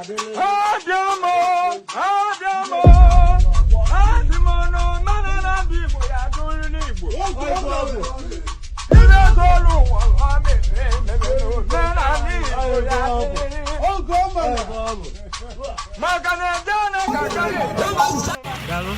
Abịamo, abịamo, adị m n'omenala ndị Igbo ya dụrụ n'Igbo. Ibe zoro ụwa ha mere ememe n'omenala Igbo ya dịrị. Maka na ede na ka agaghị ede.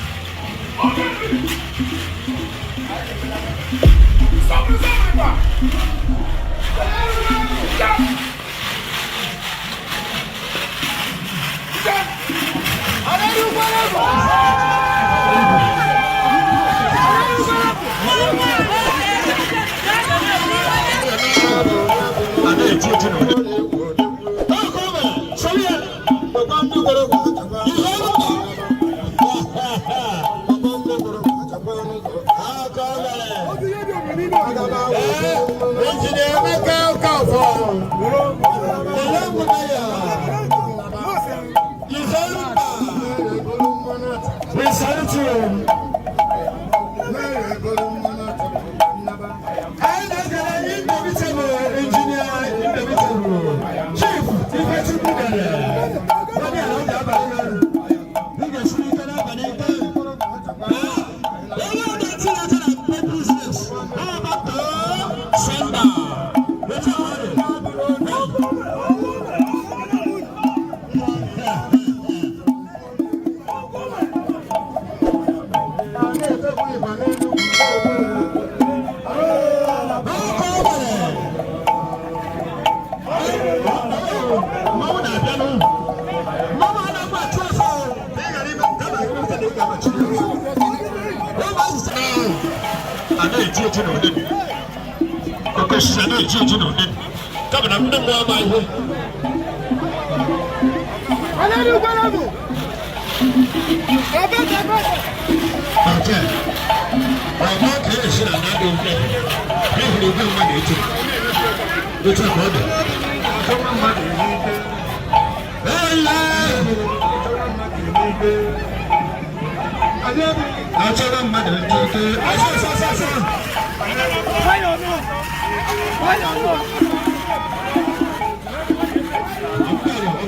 We salute you. Anyị na-ekele Indomitable Engineer, Indomitable Chief Ifechukwu Dere. Onye ala oji abalị ya. Ị ga-esiri ike n'abalị ike. Onye ọdachi na-aka na People's Lips. Ọ gbapụ Senda. Etu ọ dị. Mmanwụ na-abịanụ. Mmanwụ anaghị achụ ọsọ. Ị ghara ime nke a na ị ga-amachi ya. A na-eji eji na ụdị oke osisi a na-eji eji na ụdị kama na ndị mmụọ ama ihe. Okay. Ọmọ ka esi na na-adị mfe n'ihi na igwe mmadụ etu otu a ka ọ dị. Ee, achọrọ mmadụ ike ọsọ ọsọ ọsọ ọsọ.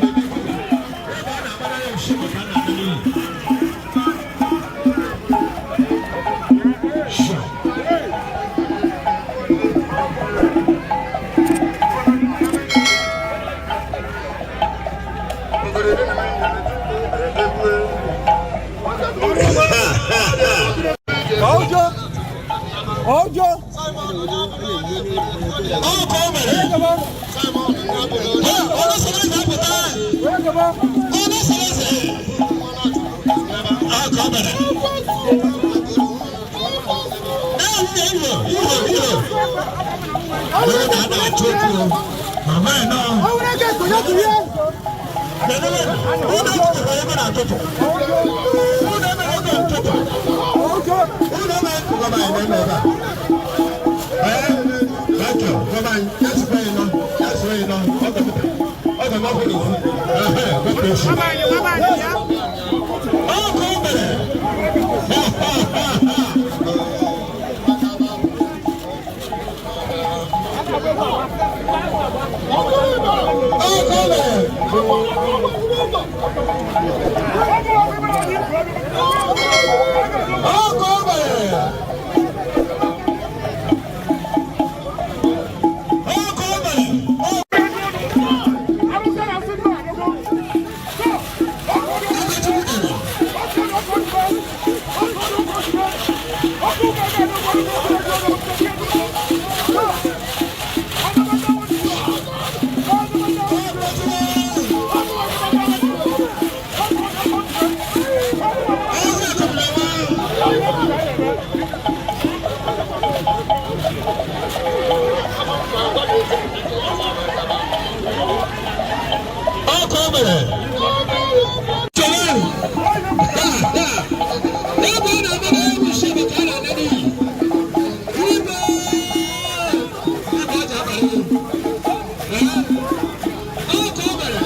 Ebe a na-agbara ya nshi maka na adị n'iyi. Ọjọ́ ọjọ́. Ọkọ̀ o mere. Ọlọ́sọ̀rọ̀ ìgbà pụta. Ọlọ́sọ̀rọ̀ ọkọ̀ o mere. Ee, ihe ihe ihe. Onye na-ada achụ okwu. Mama ẹ̀ náà. Ụlọ ejikwa ebe na-atụtụ. Ụlọ emere ebe ntụtụ. Ụlọ eme gọba anyị na-eme ebe a. Ee, thank you. Gọba anyị, ya sikwa anyị nọ, ya sikwa anyị nọ. Ọ ga-emepụta. Ọ ga-emepụ n'ofu. Ehe, God bless you. Ọkụ mere. Ọkụ mere. Ọkụ mere. Ọkụ mere. Ifechukwu dere. Eze akụpụrụ. Ọkụ mere. Chere. Ebe ọ na-eme na ewu isi bụ ka a na-ana n'iyi. Ibe ibe ọja abalị. Ọkụ mere.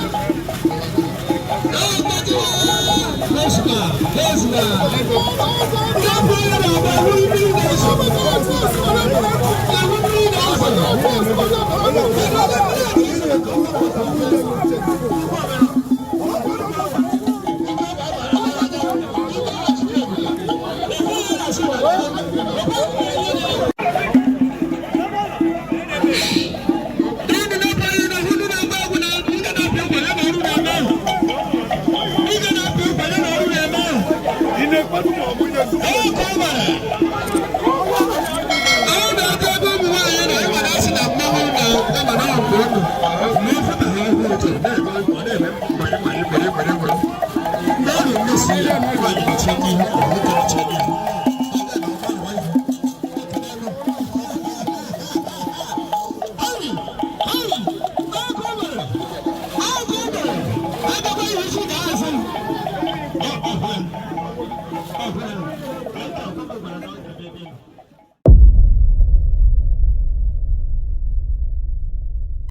Thank you.